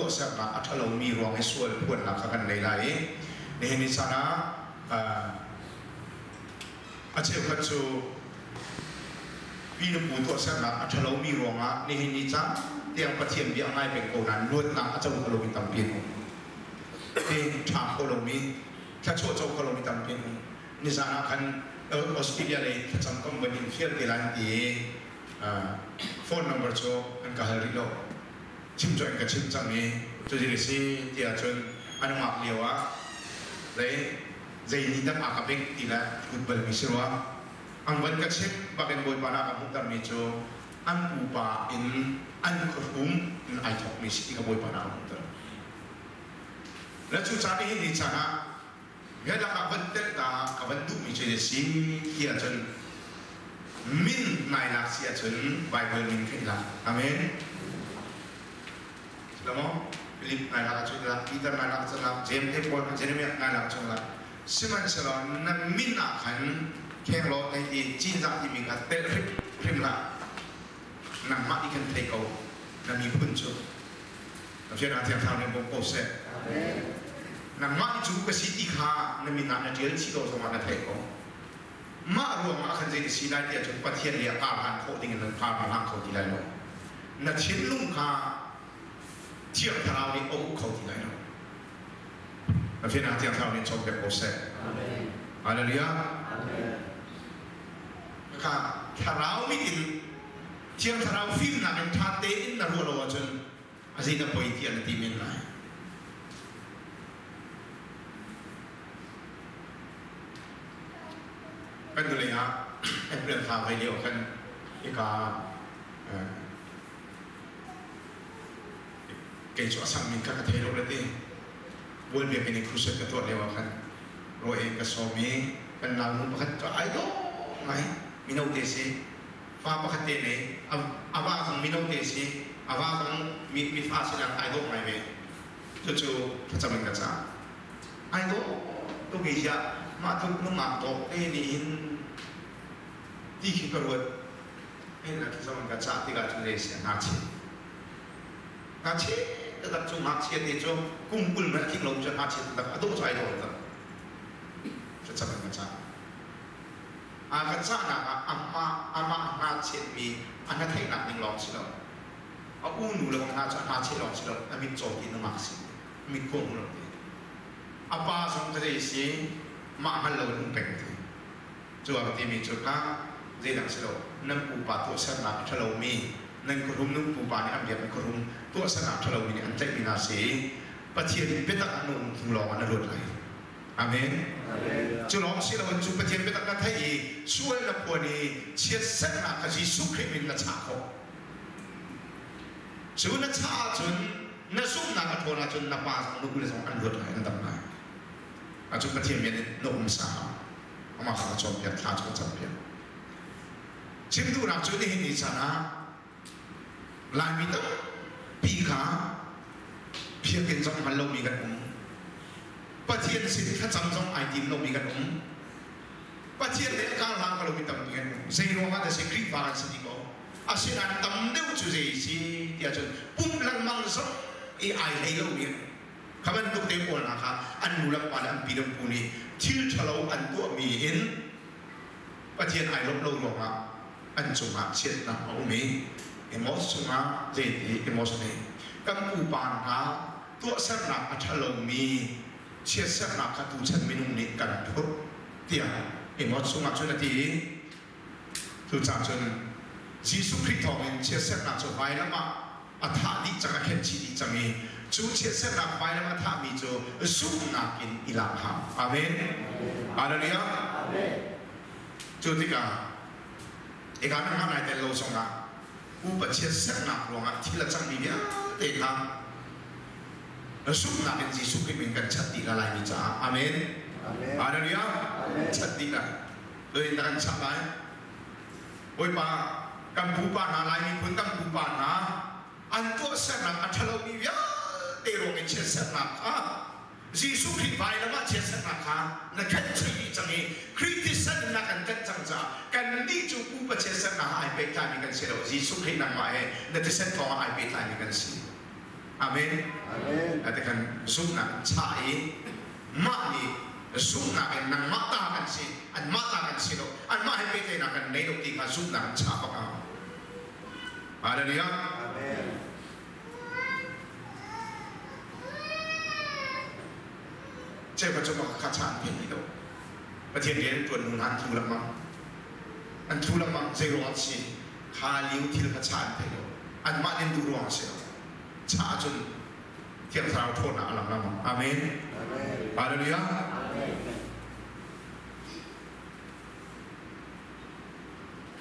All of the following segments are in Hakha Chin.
tuahsernak a ṭhalomi ruang i sual phuannak kha kan nei lai i nihin ni caan ah a cheukhat cu pi le pu tuahsernak a ṭhalomi ruangah nihin ni caan tiang Pathian bia a ngai peng ko nain luatnak a co kho lomi tampi an um. Ti ṭha kho lomi, thluachuah co kho lomi tampi an um. Nizan ah khan Australia lei thlacam kam van in fial te lai an ti i phone number cu an ka hal rih lo. Chim cu an ka chimh cang i cuti a si ti ahcun an ngak lio ah zei zei ni dah a ka bengh ti le lut balmi si rua. An van ka chimh bakin Bawipa nih a ka hmuhtermi cu an pupa in an khuahrum in ai thawkmi si ti kha Bawipa nih a ka hmuhter. Le cu caan hi ni caan ah biatak ah van telh ta ka van duhmi cu a si ti ahcun min nai lak si ahcun Bible min kha i lak. Amen. Silo Philip nai lak ahcun lak, Peter nai lak ahcun lak, James te Paul Jeremiah nai lak ahcun lak. Sihmanhsehlaw na min ah khan khenglawt hei ti cinzah timi kha telh hrim hrim hlah. Nangmah i kan thei ko na miphun cu. Pathian ah Thiang Thlarau nih bawm ko seh. Nangmah cu ka si ti kha na min ah na ṭial chih lo zongah na theih ko. Mah ruangah khan zei na si lai ti ahcun Pathian lei ah kar hlan khawh dingin nan kar na hlang kho ti lai lo. Na thinlung kha Thiang Thlarau nih a uk kho ti lai lo. Pathian ah Thiang Thlarau nih cawnpiak ko seh. Hallelujah. Kha Thlarau mit in Thiang Thlarau fimnak in ṭha tein na ruah lo ahcun a zei dah poi tiah na ti men lai. Kan nulei ah April thla vai lio khan hika kei cu a sang min kha ka thei lo le ti Bual biakinn i crusade ka tuah lio ah khan rawi ka sawm i kan nau nu pakhat cu ai dawh ngai mino te si fa pakhat te nei a va zong mino te si a va zong mi mi fa sinak ai dawh ngai ve cucu thlacam in ka ca ai dawh tuk i ziah mah tluk nungak dawh te nih hin ti khi ka ruat hin a thlacam in ka cah tikah cun zei si ngakchia ngakchia taktak cu ngakchia te cu kum 20 hmanh a tling lo cu ngakchia taktak a dawh cu ai dawh taktak thlacam in ka cah A kan cahnak ah amah amah hnachiatmi a hnatheihnak ding lawng si lo. A unu le hna cu a hnacheh lawng si lo, a mit caw ti nungak si. Mit khua hmu lo ti. A pa zong ka zei si, mah hngal lo in um peng ti. Cu a timi cu kha zeidang si lo, nan pupa tuahsernak a ṭhalomi, nan khuahrum nan pupa nih an biakmi khuahrum tuahsernak a ṭhalomi nih an tlaihmi hna si i Pathian biatak an um hnu lawng ah na luat lai. Amen. Cu lawng si loin cu Pathian biatak na theih i sual na phuan i chiatserhnak kha Jesuh Khrih min na chah khawh. Cu na chah ahcun na zumhnak a ṭhawn ahcun na pa zong na ule zong an luat lai, an dam lai. Acu Pathian bia nih na um sa hau. Amah kha ka cawnpiak, thla cu ka campiak. Chim duhnak cu nihin ni caan ah Laimi tampi kha biakinn zong hman lomi kan um. Pathian sin thlacam zong ai tim lomi kan um. Pathian le a karhlang ko lomi tampi kan um. Zei ruangah dah si Khrihfa kan si ti ko. Asinain tam deuh cu zei si tiah cun pumh lengmang zong i ai hlei lomi an um. Kha bantuk te pawl hna kha an nu le pa le an pi le pu nih thil ṭhalo an tuahmi in Pathian ai lawmh lo ruangah an cungah chiatnak a um i Amos chungah zeiti Amos nih kan pupa hna tuahsernak a ṭhalomi chiatsernak kha tuchan minung nih kan phurh tiah Amos chungah cun a ti i cucaah cun Jesuh Khrih thawngin chiatsernak cu vailam ah a thah dih cang a khenh chih dih cang i cu chiatsernak vailam a thahmi cu zumhnak in i lak hau. Amen. Hallelujah. Cu tikah hika nangmah nai tel lo zongah upa chiatsernak ruangah thil a cangmi vialte kha zumhnak in Jesuh Khrih min kan chat dih la laimi caah Amen. Hallelujah. Chat dih la. Tuin na kan chah lai. Bawipa kan pupa hna Lai miphun kan pupa hna an tuahsernak a ṭhalomi vialte ruang in chiatsernak kha Jesuh Khrih vailam ah chiatsernak kha na khenh chih dih cang i Khrih thisen na kan tlanh cang caah kannih cu pupa chiatsernak ah ai pehtlaimi kan si lo Jesuh Khrih nangmah he na thisen thawng ah ai pehtlaimi kan si. Amen. Ati kan zumhnak cha i mah nih zumhnak in nangmah ta kan si, anmah ta kan si lo, anmah he pehtlaihnak kan nei lo ti kha zumhnak in cha bak a. Hallelujah. Amen. Cheukhat cu mah kha cha an thei ti lo. Pathian rian an ṭuan hnu hna an tlu lengmang. An tlu lengmang. Zei ruang si? Kha liu thil kha cha an thei lo. Anmah nih an duh ruang a si lo. Cha ahcun Thiang Thlarau ṭhawnnak a lang lengmang. Amen. Hallelujah.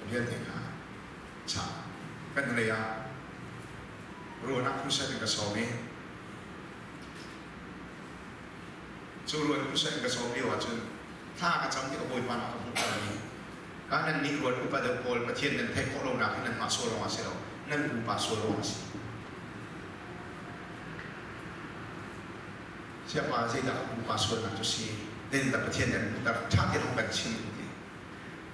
Vialte kha cha kan lei ah ruahnak crusade in ka sawm i cu ruan crusade in ka sawm lio ahcun thla ka cam tikah Bawipa nih a ka hmuhter i ka nan nih ruan upa deuh pawl Pathian nan theih khawh lonak hi nanmah sual ruangah si lo, nan pupa sual ruangah a si. Siapa zeidah ka pupa sualnak cu si? Zeitindah Pathian nan hmuhter? Ṭha tein hung kan chim ti.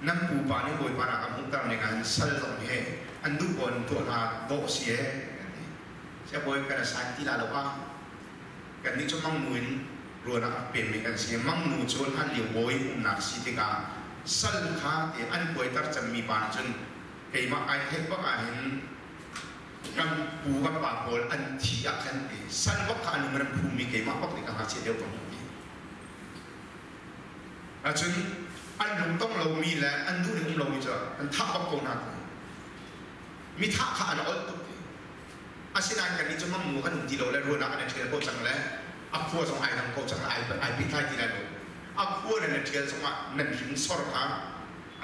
Nan pupa nih Bawipa nih a ka hmuhter ning ah hin sal zong hi an duh ko an tuah hna dawh si ee kan ti. Siabawi kan assign ti la lo ah kannih cu mangnu in ruan ah rak pemmi kan si. Mangnu cu hlan lio bawi umnak si tikah sal kha ti an kuaiter cemmi pa nih cun keimah ai theih bak ahhin kan pu kan pa pawl an thi ah khan ti sal bak kha an um in an phummi keimah bak nih ka ngakchia deuh ka hmuh ti. Ahcun an lungtong lomi le an duh ning um lomi cu an thah bak ko hna ti. Mi thah kha an olh tuk ti. Asinain kannih cu mangmu kan um ti lo le ruan ah kan i ṭhial ko cang le a khua zong ai dang ko cang ai ai pehtlai ti lai lo. A khua nan i ṭhial zongah nan hrinsor kha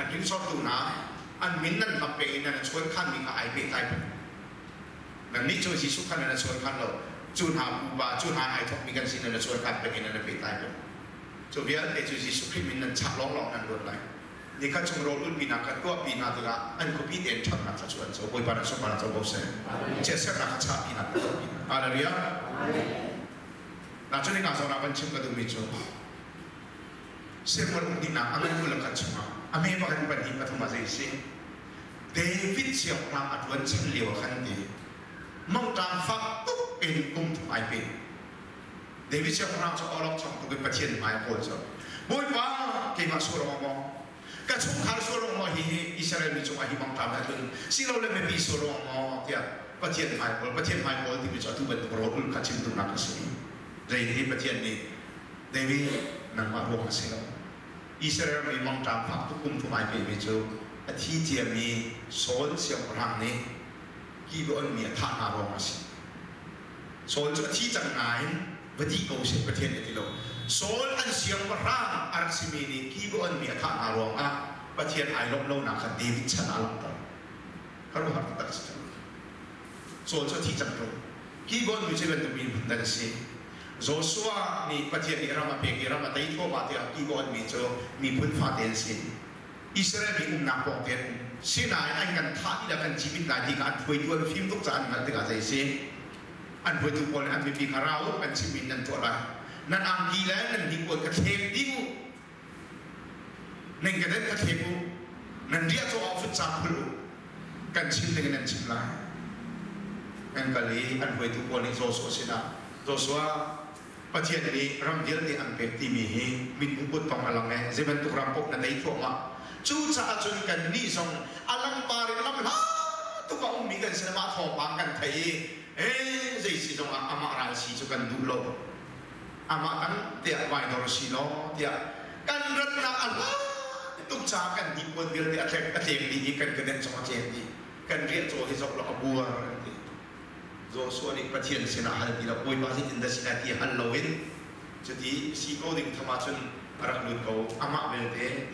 an hringsortu hna an min nan hlap peng i nan i chuankhanmi kha ai pehtlai peng. Nannih cu Jesuh kha nan i chuankhan lo. Cu hna pupa, cu hna ai thawkmi kan si nan i chuankhan peng i nan i pehtlai peng. Cu vialte cu Jesuh Khrih min nan chak lawnglawng nan luat lai. Nikhat chung rawl ulhpinak kha tuahpi hna tikah an khuapi tein ṭhatnak kha cu an co. Bawipa nih sunparnak co ko seh. Chiatserhnak kha chahpi hna tuahpi hna. Hallelujah. Na cu hika zawn ah van chim ka duhmi cu Samuel uk dihnak a ngan 21 chungah a me pakhat pahnih pathum ah zei si David siangpahrang a ṭuan chan lio ah khan ti mangṭam fak tuk in kum thum ai pe. David siangpahrang cu awlokchong tuk in Pathian hmai a kawl cu Bawipa keimah sual ruangah maw ka chungkhar sual ruangah maw hi Israel mi cungah hi mangṭam a tlun silole mipi sual ruangah maw tiah Pathian hmai kawl Pathian hmai kawl timi cu atu bantuk rawl ul kha chim duhnak a si. Zei hi Pathian nih David nangmah ruang a si lo. Israel mi mangṭam fak tuk kum thum ai pehmi cu a thi ciami Saul siangpahrang nih Gibeon mi a thah hna ruangah a si. Saul cu a thi cang nain va dih ko seh Pathian nih a ti lo. Saul an siangpahrang a rak simi nih Gibeon mi a thah hna ruangah Pathian ai lawmh lonak kha David chan ah a langhter. Khuaruahhar taktak a si cang. Saul cu a thi cang ko. Gibeon mi cu bantuk mi phun dan a si. Joshua nih Pathian nih ram a pek i ram a tei thluahmah tiah Gibeon mi cu miphun fate an si. Israel mi umnak pawngte an um. Sinain an kan thah dih le kan cimit lai ti kha an hruaitu an fim tuk caah an hngalh tikah zei a si? An hruaitu pawl nih an mipi kha ra u, kan chimmi nan tuah lai. Nan angki le nan hnipuan kha thlek dih u. Nan kedan kha thlek u. Nan riahcaw ah futca phul u. Kan chim ding in nan chim lai. Kan kal i an hruaitu pawl nih Joshua sinah Joshua Pathian nih ram vialte an pek timi hi mithmuh kuttong a lang e zei bantuk ram paoh na tei thluahmah. Cucaah cun kannih zong a langpar in lam hla tuk a ummi kan sin mah thawngpang kan thei i ee zei si zongah amah ral si cu kan duh lo. Amah kan tiah vaidor si law tiah kan ratnak a hla tuk caah kan hnipuan vialte a tlek a tlek dih i kan kedenh zong a tlek dih. Kan riahcaw hi zoh law a buar an ti. Joshua nih Pathian sinah hal ti lo, Bawipa zeitindah si lai ti hal loin cuti si ko ding tham ahcun a rak lut ko. Amah belte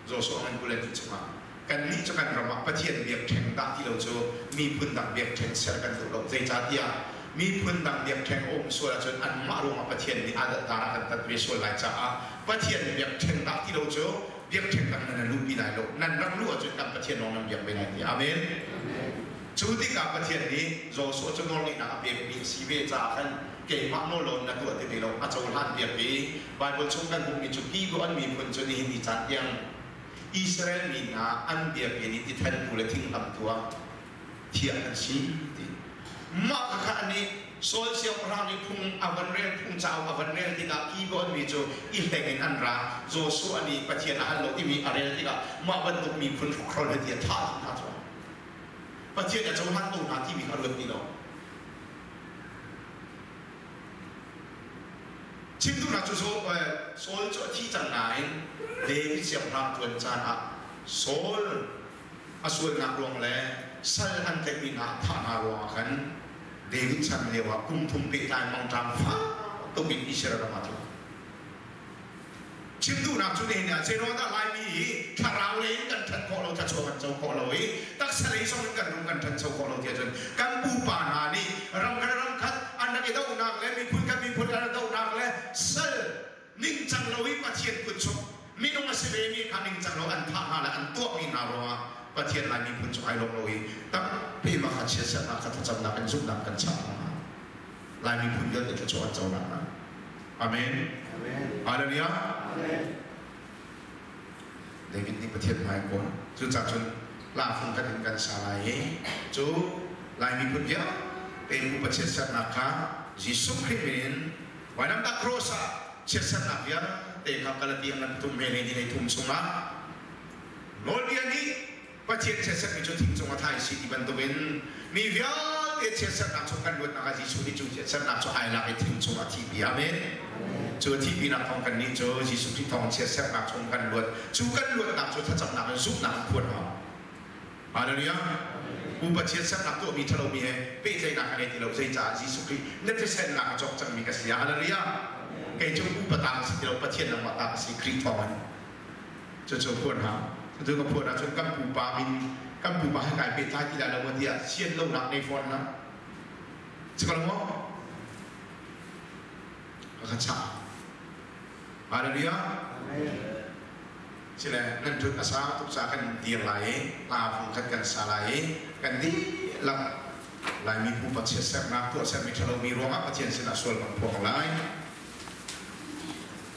Joshua ngan 22 chungah kannih cu kan ram ah Pathian biakṭheng dah ti lo cu miphun dang biakṭheng ser kan duh lo. Zeicahtiah miphun dang biakṭheng a um sual ahcun anmah ruangah Pathian nih a dan a kan tat ve sual lai caah Pathian biakṭheng dah ti lo cu biakṭheng dang nan luhpi lai lo. Nan rak luh ahcun kan Pathian lawng nan biak ve lai ti. Amen. Cu tikah Pathian nih Joshua cu nawlngeihnak a pekmi a si ve caah khan keimah nawl na tuah ti ve lo, a cohlan piak i Baibal chung kan hmuhmi cu Gibeon miphun cu nihin ni caan tiang Israel mi hna an biakinn i tithentu le thinghlamtu ah thiah an si ti. Mah khakha nih Saul siangpahrang nih phung a van rel, phung cauk a van rel tikah Gibeon mi cu i hleng in an ra. Joshua nih Pathian a hal lo timi a rel tikah mah bantuk miphun hrokhrol he ti a thah dih hna cu. Pathian a cohlan ko hna timi kha a ruat ti lo. Chim duhnak cu Saul cu a thi cang nain David siangpahrang ṭuan caan ah Saul a sualnak ruang le sal an tlaihmi hna a thah hna ruangah khan David chan lioah kum thum pehtlai mangṭam fak tuk in Israel ram ah tlung. Chim duhnak cu nihin ah zeiruang dah Laimi hi thlarau lei in kan ṭhan khawh lo, thluachuah kan co khawh lo i taksa lei zong in kan rum kan ṭhancho khawh lo tiah cun kan pupa hna nih ram khat ram khat an rak i dohnak le miphun khat miphun an rak dohnak le sal ningcang lo i Pathian kut chung minung a si vemi kha ningcang lo an thah hna le an tuahmi hna ruangah Pathian Lai miphun cu ai lawm lo i tampi mah kha chiatserhnak kha thlacamnak in zumhnak kan chah hna. Lai miphun vialte thluachuah an co nakhnga. Amen. Hallelujah. David nih Pathian hmai a kawl. Cucaah cun lamfung khat in kan sa lai i cu Lai miphun vialte pupa chiatserhnak kha Jesuh Khrih min in vailamtah cross ah chiatserhnak vialte kha Galati a ngan thum he ni nei thum chungah nawlbia nih Pathian chiatserhmi cu thing cung a thai si ti bantukin mi vialte chiatserhnak chung kan luatnak ah Jesuh nih cu chiatserhnak cu ai lak i thing cung a thihpi. Amen. Cu a thihpinak thawng kannih cu Jesuh Khrih thawng chiatserhnak chung kan luat. Cu kan luatnak cu thlacamnak in zumhnak in phuan hau. Hallelujah. Pupa chiatserhnak tuahmi ṭhalomi he pehtlaihnak ka ngei ti lo. Zeicah Jesuh Khrih na thisen na ka cawk cangmi ka si. Hallelujah. Kei cu pupa ta ka si ti lo, Pathian nangmah ta ka si Khrih thawng in. Cucu phuan hau. Cucu ka phuan ahcun kan pupa min kan pupa he kai pehtlai ti lai lo maw tiah sian lonak nei fawn na. Si ko lo maw? Ka ka chah. Hallelujah. Sile nan ṭhut a sau tuk ca kan dir lai i hla fung khat kan sa lai i kan dihlak Laimi pupa chiatserhnak tuahsermi ṭhalomi ruangah Pathian sinah sual kan phuang lai.